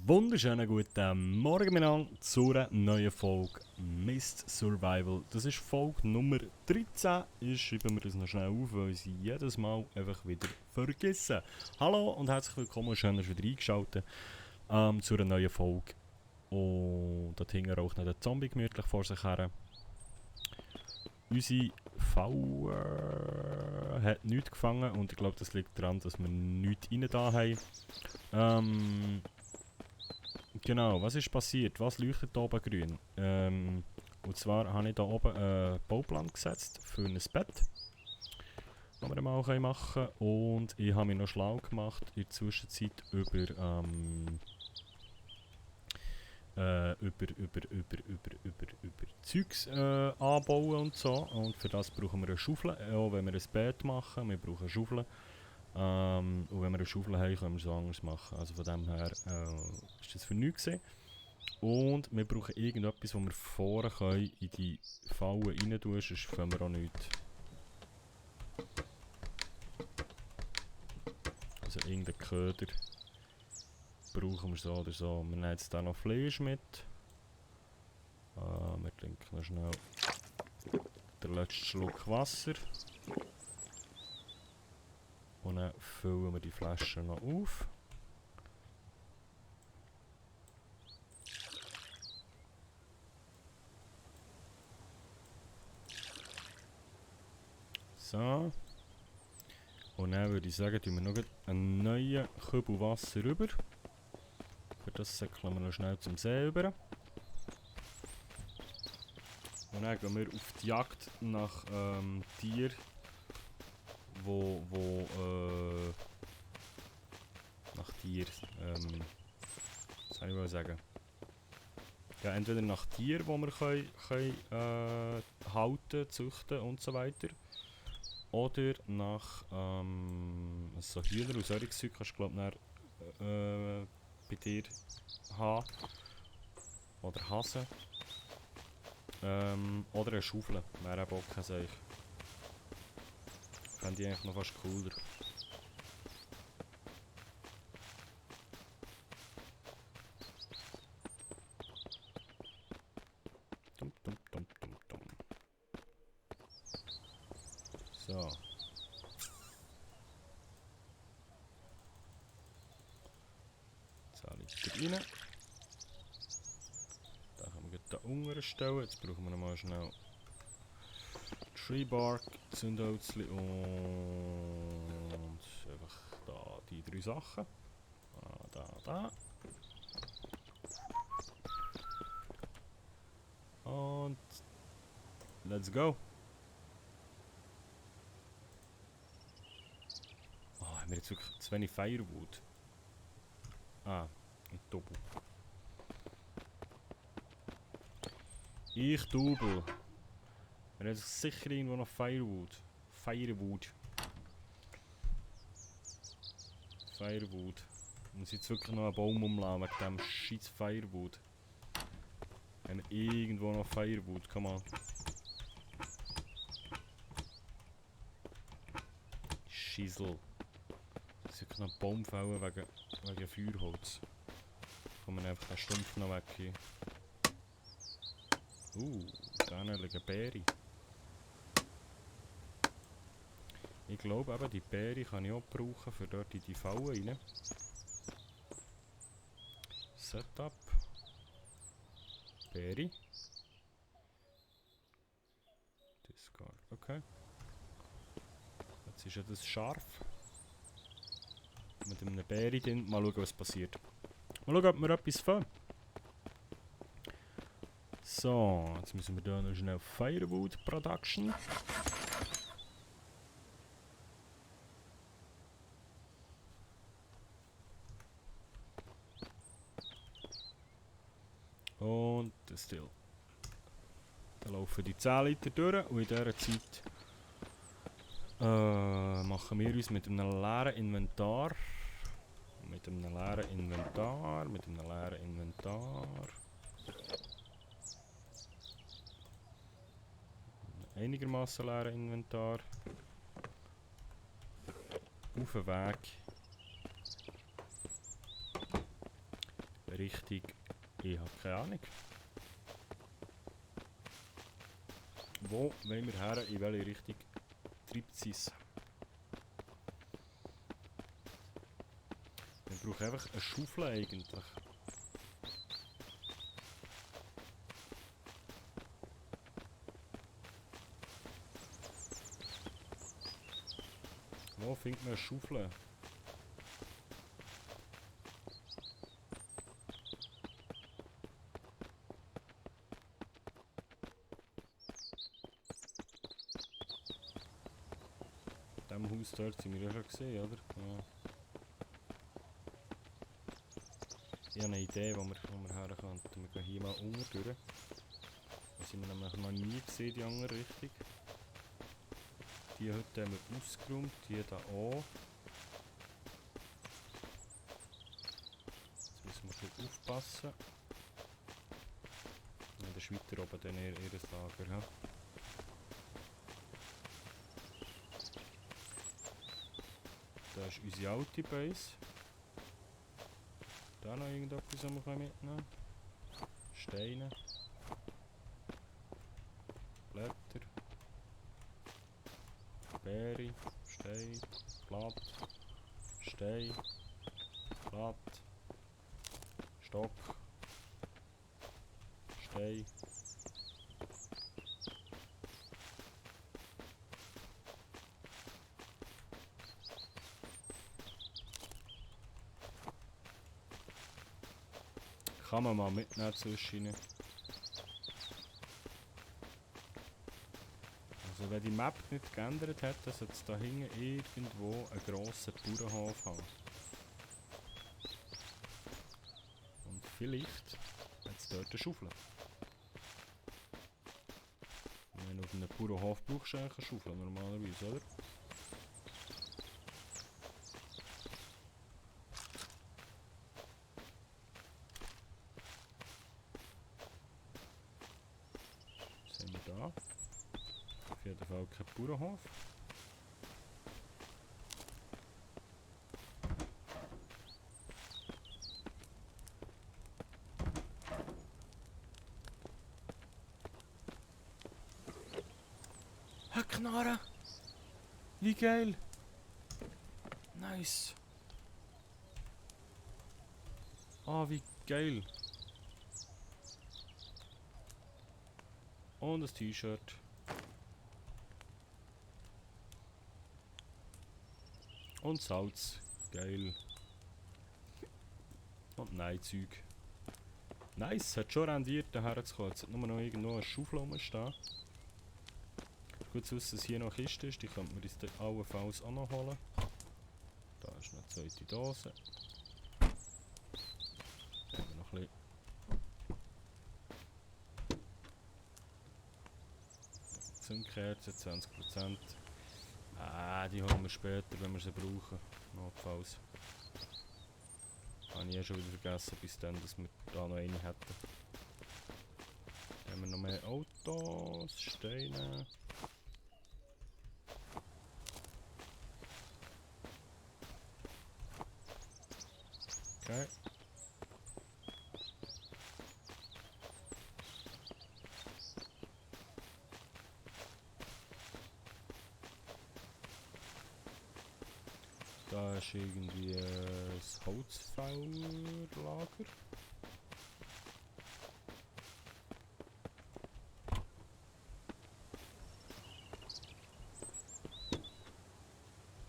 wunderschönen guten Morgen miteinander zu einer neuen Folge Mist Survival. Das ist Folge Nummer 13. Ich schreibe mir das noch schnell auf, weil ich sie jedes Mal einfach wieder vergessen. Hallo und herzlich willkommen, schön, dass ihr wieder eingeschaltet zu einer neuen Folge. Und dort hinten raucht noch der Zombie gemütlich vor sich her. Unsere Falle hat nichts gefangen und ich glaube, das liegt daran, dass wir nichts rein da haben. Genau, was ist passiert? Was leuchtet da oben grün? Und zwar habe ich da oben einen Bauplan gesetzt für ein Bett, das wir mal machen können. Und ich habe mich noch schlau gemacht in der Zwischenzeit über Zeugs anbauen und so. Und für das brauchen wir eine Schaufel. Auch wenn wir ein Bett machen, wir brauchen eine Schaufel. Und wenn wir eine Schaufel haben, können wir es anders machen. Also von dem her ist das für nichts gewesen. Und wir brauchen irgendetwas, wo wir vorne können in die Falle rein tun, sonst können wir auch nichts. Also irgendeinen Köder brauchen wir so oder so. Wir nehmen jetzt hier noch Fleisch mit. Wir trinken noch schnell den letzten Schluck Wasser. Und dann füllen wir die Flasche noch auf. So. Und dann würde ich sagen, tun wir noch einen neuen Kübel Wasser rüber. Für das säckeln wir noch schnell zum See rüber. Und dann gehen wir auf die Jagd nach Tieren, nach Tier, was soll ich sagen? Ja, entweder nach Tieren, die wir können halten, züchten und so weiter. Oder nach so Hühner und solches Zeug kannst du glaube ich bei dir haben. Oder Hasen. Oder eine Schaufel, wäre auch kein Seich. Fände ich eigentlich noch fast cooler. Dum, dum, dum, dum, dum. So. Zahle ich rein. Da können wir da unten stellen. Jetzt brauchen wir nochmal schnell Tree Bark, Zündholzli und einfach da die drei Sachen. Da. Und let's go. Oh, haben wir jetzt wirklich zu wenig Firewood? Ah, ein Doppel. Ich Double. Wir haben sicher irgendwo noch Firewood. Firewood. Ich muss jetzt wirklich noch einen Baum umladen wegen dem scheiß Firewood. Haben wir irgendwo noch Firewood? Come on. Schissel. Ich muss wirklich noch einen Baum fällen wegen Feuerholz. Kommen wir einfach den Stumpf noch weg hier. Da liegen Beere. Ich glaube eben, die Beere kann ich auch brauchen für dort in die Falle rein. Setup. Beere. Discard, okay. Jetzt ist ja das scharf. Mit einem Beere drin. Mal schauen, was passiert. Mal schauen, ob wir etwas finden. So, jetzt müssen wir hier noch schnell Firewood Production. Und Still. Dann laufen die 10 Liter durch und in dieser Zeit machen wir uns mit einem leeren Inventar. Einigermaßen leeren Inventar. Auf den Weg Richtung... Ich habe keine Ahnung. Wo wollen wir her? In welche Richtung treibt es? Wir brauchen einfach eine Schaufel eigentlich. Wo findet man eine Schaufel? In diesem Haus dort sind wir ja schon gesehen, oder? Ja. Ich habe eine Idee, wo wir her können. Wir gehen hier mal unten durch. Da sind wir nämlich noch nie gesehen, die andere Richtung. Die heute haben wir ausgeräumt, die da auch. Jetzt müssen wir ein bisschen aufpassen. Ja, das ist weiter oben dann ihr Lager. Ja. Das ist unsere alte Base. Da noch irgendetwas, was wir mitnehmen können. Steine. Blätter. Beere. Stein. Blatt. Stein. Blatt. Stock. Stein. Kann man mal mitnehmen zwischen. Also wenn die Map nicht geändert hat, dann sollte es da hinten irgendwo einen grossen Bauernhof haben. Und vielleicht hat es dort eine Schaufel. Wenn auf einem Bauernhof brauchst du eigentlich eine Schaufel normalerweise, oder? Da. Auf jeden Fall kein Bauernhof. Ha, Knarre! Wie geil! Nice! Ah, wie geil! Und das T-Shirt. Und Salz. Geil. Und Nein-Zeug. Nice, hat schon rendiert, daher zu kommen. Jetzt hat nur noch irgendwo eine Schaufel rumstehen. Gut zu wissen, dass hier noch eine Kiste ist, die könnte man uns dann allenfalls auch noch holen. Da ist noch eine zweite Dose. Da haben wir noch ein bisschen Zündkerzen, 20%. Die holen wir später, wenn wir sie brauchen. Notfalls. Habe ich schon wieder vergessen, bis dann, dass wir da noch eine hätten. Dann haben wir noch mehr Autos, Steine. Okay. Da ist irgendwie das Holzfällerlager.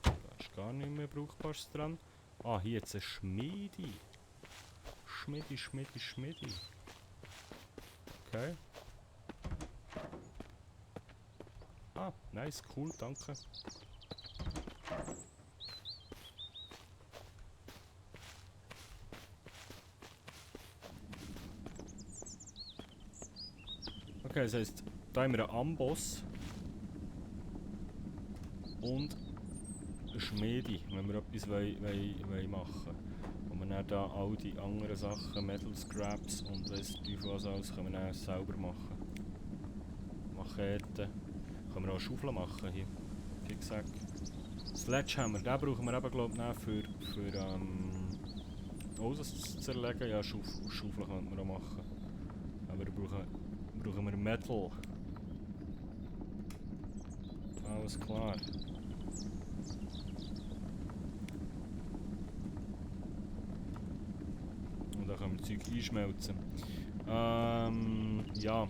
Da ist gar nicht mehr Brauchbares dran. Ah, hier jetzt eine Schmiede. Schmiede. Okay. Ah, nice, cool, danke. Okay, das heisst, da haben wir einen Amboss und eine Schmiede, wenn wir etwas machen wollen. Und wir dann da all die anderen Sachen, Metal Scraps und weiss Teufel was alles, können wir dann selber machen. Machete. Können wir auch eine Schaufel machen hier. Wie gesagt. Sledgehammer, den brauchen wir eben glaube ich für Alles zu zerlegen? Ja, Schaufeln könnte man auch machen. Aber brauchen wir Metal. Alles klar. Und dann können wir Zeug einschmelzen. Ja.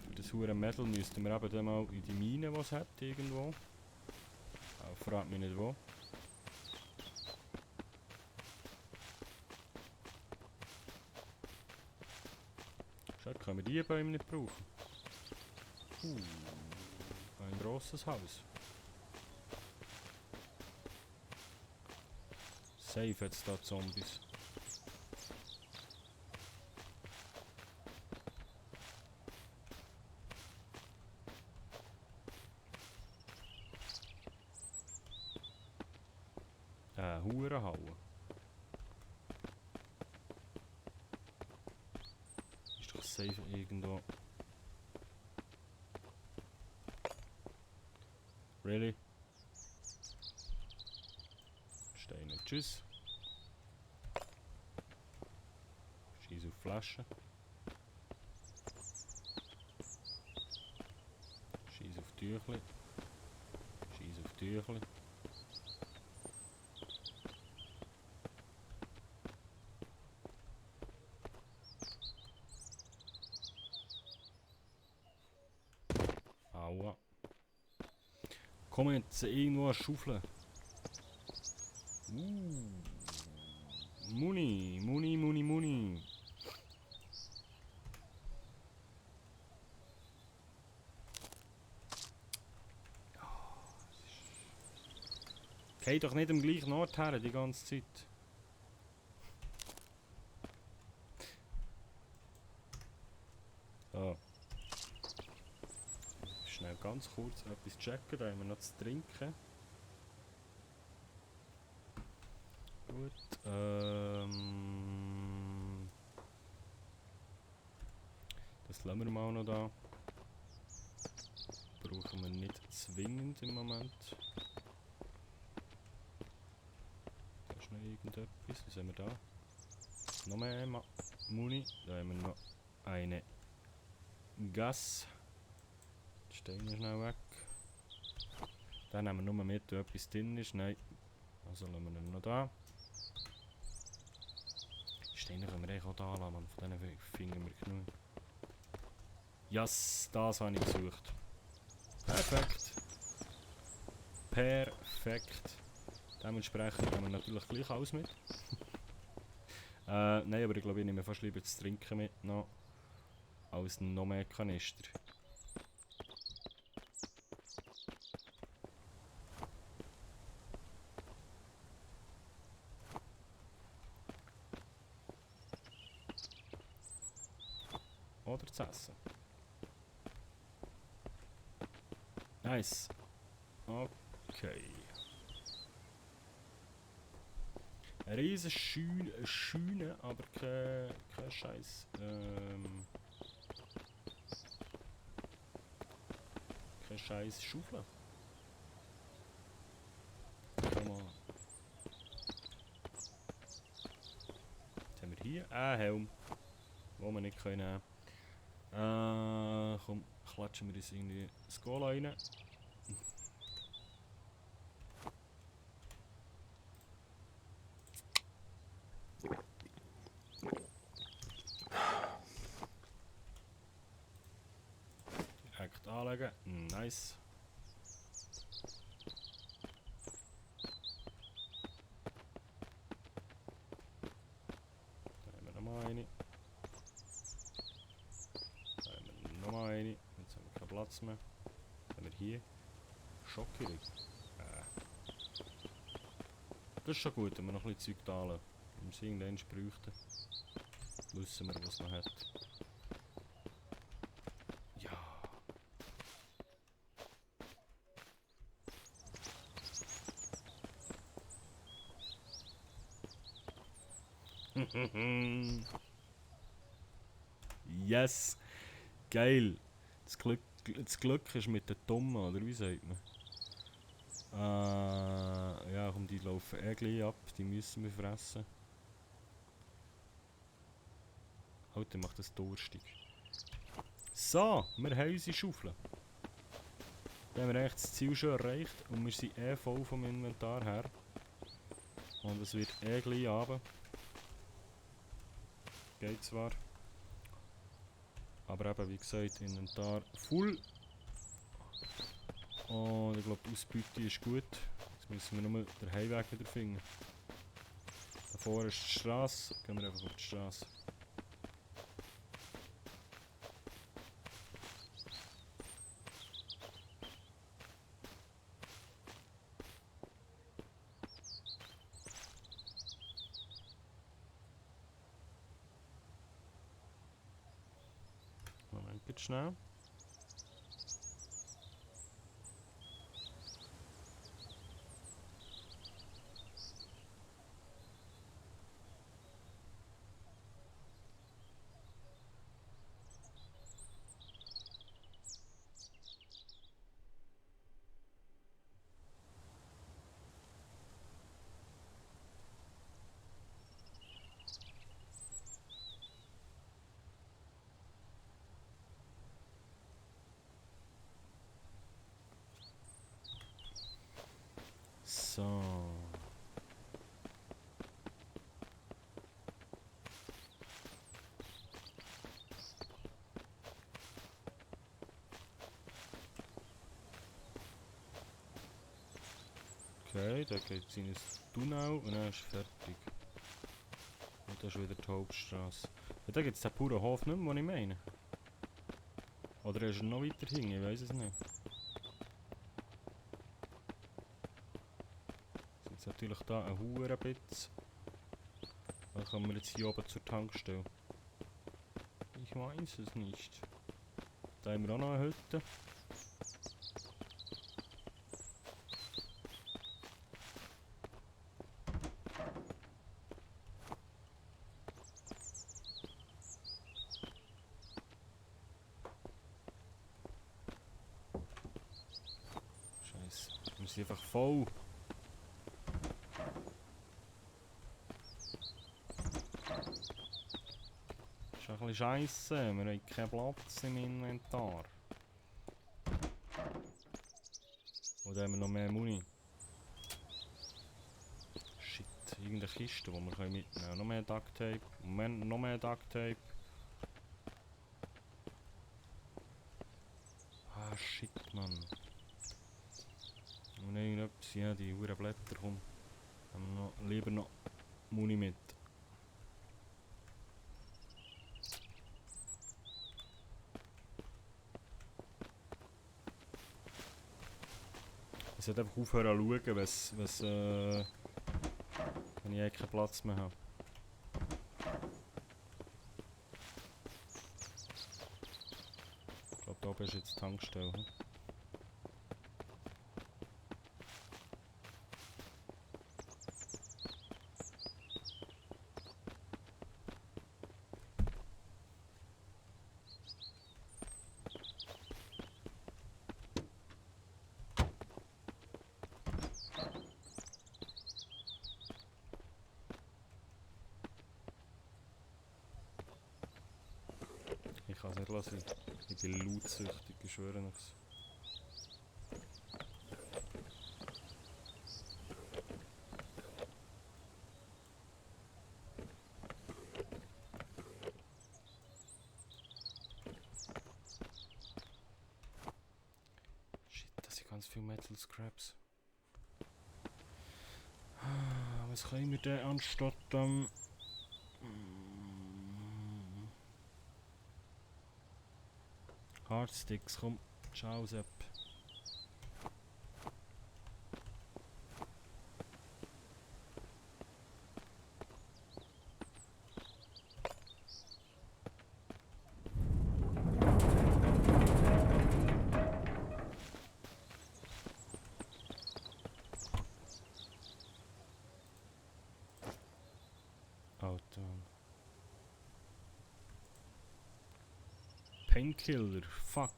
Für das hure Metal müssten wir eben dann mal in die Mine, die es hat, irgendwo. Fragt mich nicht wo. Schau, können wir die Bäume nicht brauchen. Ein grosses Haus. Safe jetzt da Zombies. Hurenhalle. Ist doch safe irgendwo. Really? Steine. Tschüss. Schieß auf Flaschen. Schieß auf Tüchli. Schieß auf Tüchli. Aua. Komm jetzt irgendwo schaufeln. Muni, Muni, Muni, Muni. Geh doch nicht am gleichen Ort her die ganze Zeit. So. Schnell ganz kurz etwas checken, da haben wir noch zu trinken. Gut, das lassen wir mal noch da. Brauchen wir nicht zwingend im Moment. Da ist noch irgendetwas, was haben wir da? Noch mehr Muni, da haben wir noch eine Gas. Die Steine schnell weg. Dann nehmen wir nur mit, wo etwas drin ist. Nein, also lassen wir ihn noch da. Steine können wir eigentlich auch da lassen, von denen finden wir genug. Yes, das habe ich gesucht. Perfekt. Perfekt. Dementsprechend nehmen wir natürlich gleich alles mit. Nein, aber ich glaube, ich nehme fast lieber das Trinken mit noch, als noch mehr Kanister. Oder zu essen. Nice. Okay. Eine riesen Scheune, aber kein Scheiß. Kein Scheiß Schaufel. Komm mal. Was haben wir hier? Helm. Wo wir nicht können. Komm, klatschen wir uns irgendwie das Goal rein. Direkt anlegen. Nice. Da haben wir nochmal eine. Da haben wir nochmal eine. Jetzt haben wir keinen Platz mehr. Was haben wir hier? Schockierung. Das ist schon gut, wenn wir noch ein bisschen Zeug da lassen. Wenn wir es irgendwann bräuchten, wissen wir, was man hat. Ja. Yes! Geil! Das Glück ist mit den Dummen, oder wie sagt man? Ja, komm, die laufen eh gleich ab. Die müssen wir fressen. Alter, macht das durstig. So, wir haben unsere Schaufel. Dann haben wir eigentlich das Ziel schon erreicht und wir sind eh voll vom Inventar her. Und es wird eh gleich runter. Geht zwar. Aber eben, wie gesagt, Inventar full. Und ich glaube, die Ausbeute ist gut. Jetzt müssen wir nur den Heimweg wieder finden. Davor ist die Straße. Gehen wir einfach auf die Straße. Moment, bitte schnell. So. Okay, da geht es in ein Tunnel und dann ist fertig. Und das ist wieder die Hauptstraße. Ja, da gibt es den puren Hof nicht mehr, den ich meine. Oder ist er noch weiter hinten? Ich weiß es nicht. Jetzt natürlich da ein Hurenbitz. Dann kommen wir jetzt hier oben zur Tankstelle. Ich weiß es nicht. Da haben wir auch noch eine Hütte. Scheiße, wir sind einfach voll. Das ist ein bisschen scheisse, wir haben keinen Platz im Inventar. Oder haben wir noch mehr Muni? Shit, irgendeine Kiste, die wir mitnehmen können. Noch mehr Duct Tape. Moment, noch mehr Duct Tape. Ah, shit, Mann. Und irgendetwas, ja, die Huren Blätter, komm. Haben wir noch, lieber noch Muni mit. Ich sollte einfach aufhören zu schauen, wenn ich keinen Platz mehr habe. Ich glaube, da oben ist jetzt die Tankstelle. Hm? Ich kann es nicht lassen. Ich bin lautsüchtig, ich schwöre nichts. Shit, das sind ganz viele Metal Scraps. Was können wir denn anstatt Hardsticks, komm, schau Sepp. Alter. Painkiller, fuck.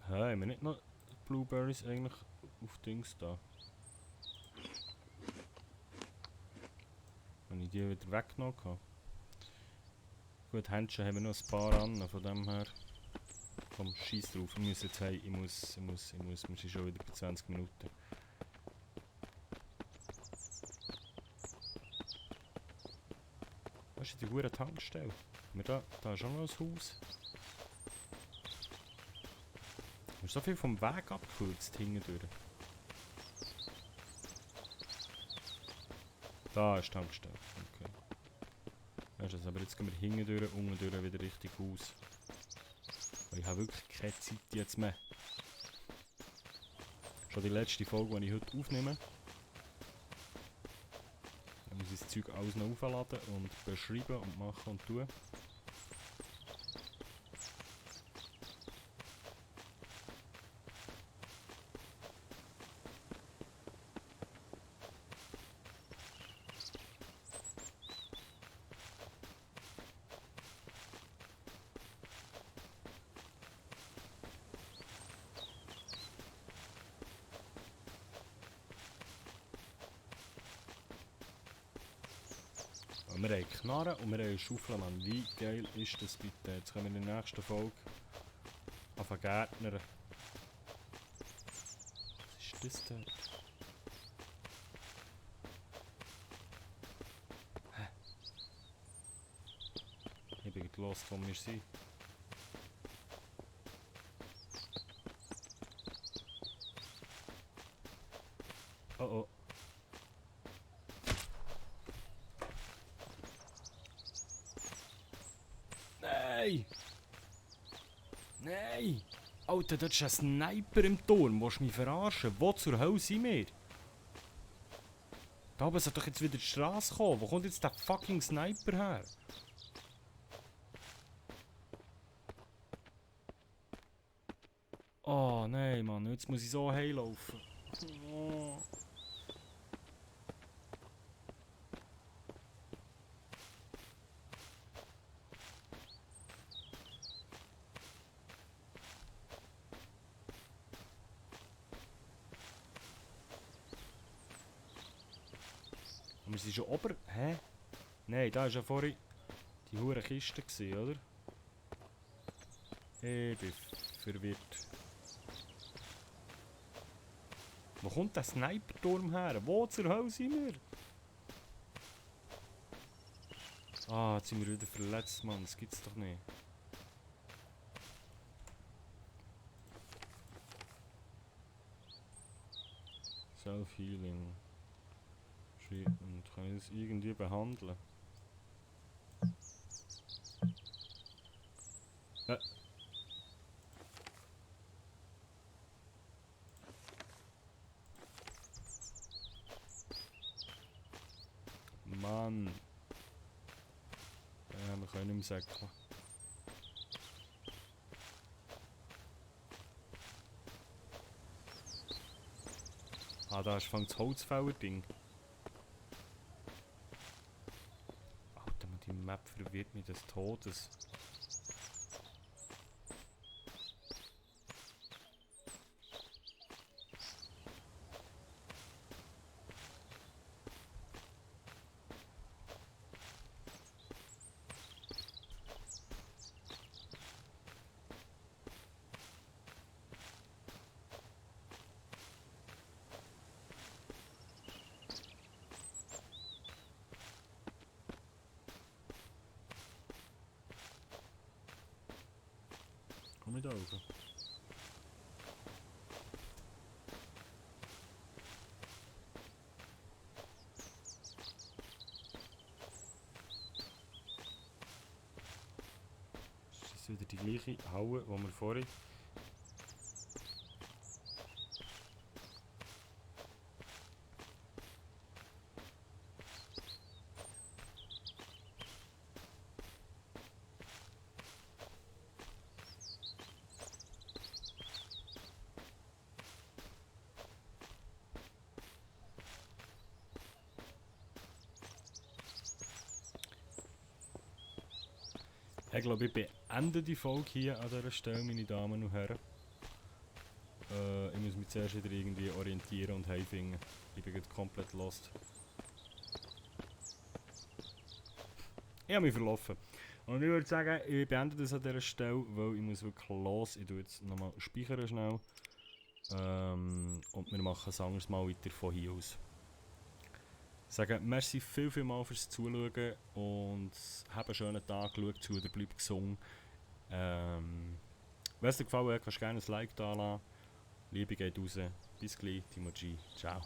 Hä, haben wir nicht noch Blueberries eigentlich auf Dings da? Wenn ich die wieder weggenommen habe. Gut, Händchen haben wir noch ein paar an, von dem her. Komm, scheiß drauf, wir müssen jetzt heim, wir sind schon wieder bei 20 Minuten. Was ist die hure Tankstelle? Da ist auch noch ein Haus. Du hast so viel vom Weg abgekürzt hintendurch. Da ist die Tankstelle. Okay. Weißt du, aber jetzt gehen wir hintendurch, unten wieder richtig aus. Weil ich habe wirklich keine Zeit jetzt mehr. Schon die letzte Folge, die ich heute aufnehme. Dann muss ich das Zeug alles noch aufladen und beschreiben und machen und tun. Und wir haben Knarren und wir haben Schaufeln, Mann. Wie geil ist das bitte? Jetzt können wir in der nächsten Folge anfangen Gärtnern. Was ist das dort? Hä? Ich bin gerade los, wo wir sind. Oh oh. Nein! Nein! Alter, dort ist ein Sniper im Turm. Willst du mich verarschen? Wo zur Hölle sind wir? Da oben soll doch jetzt wieder die Straße kommen. Wo kommt jetzt der fucking Sniper her? Oh nein, Mann. Jetzt muss ich so heimlaufen. Oh. Und wir sind schon ober... Hä? Nein, da war ja vorhin die hure Kiste gewesen, oder? Ich bin verwirrt. Wo kommt der Sniperturm her? Wo zur Hölle sind wir? Ah, jetzt sind wir wieder verletzt, Mann. Das gibt's doch nicht. Self-Healing. Und kann ich das irgendwie behandeln? Mann. Ja, wir können nicht mehr säckeln. Ah, da ist das Holzfäller-Ding. Alter, die Map verwirrt mich des Todes. Komm mit Augen. Das ist wieder die gleiche Haue, die wir vorhin... Ich glaube, ich beende die Folge hier an dieser Stelle, meine Damen und Herren. Ich mich zuerst wieder irgendwie orientieren und heimfinden. Ich bin gerade komplett lost. Ich habe mich verlaufen. Und ich würde sagen, ich beende das an dieser Stelle, weil ich muss wirklich los. Ich tue jetzt nochmal speichern schnell. Und wir machen es anderes Mal weiter von hier aus. Ich sage merci viel mal fürs Zuschauen und habt einen schönen Tag, schaut zu oder bleibt gesund. Wenn es dir gefallen hat, kannst du gerne ein Like da lassen. Liebe geht raus. Bis gleich, Timo G. Ciao.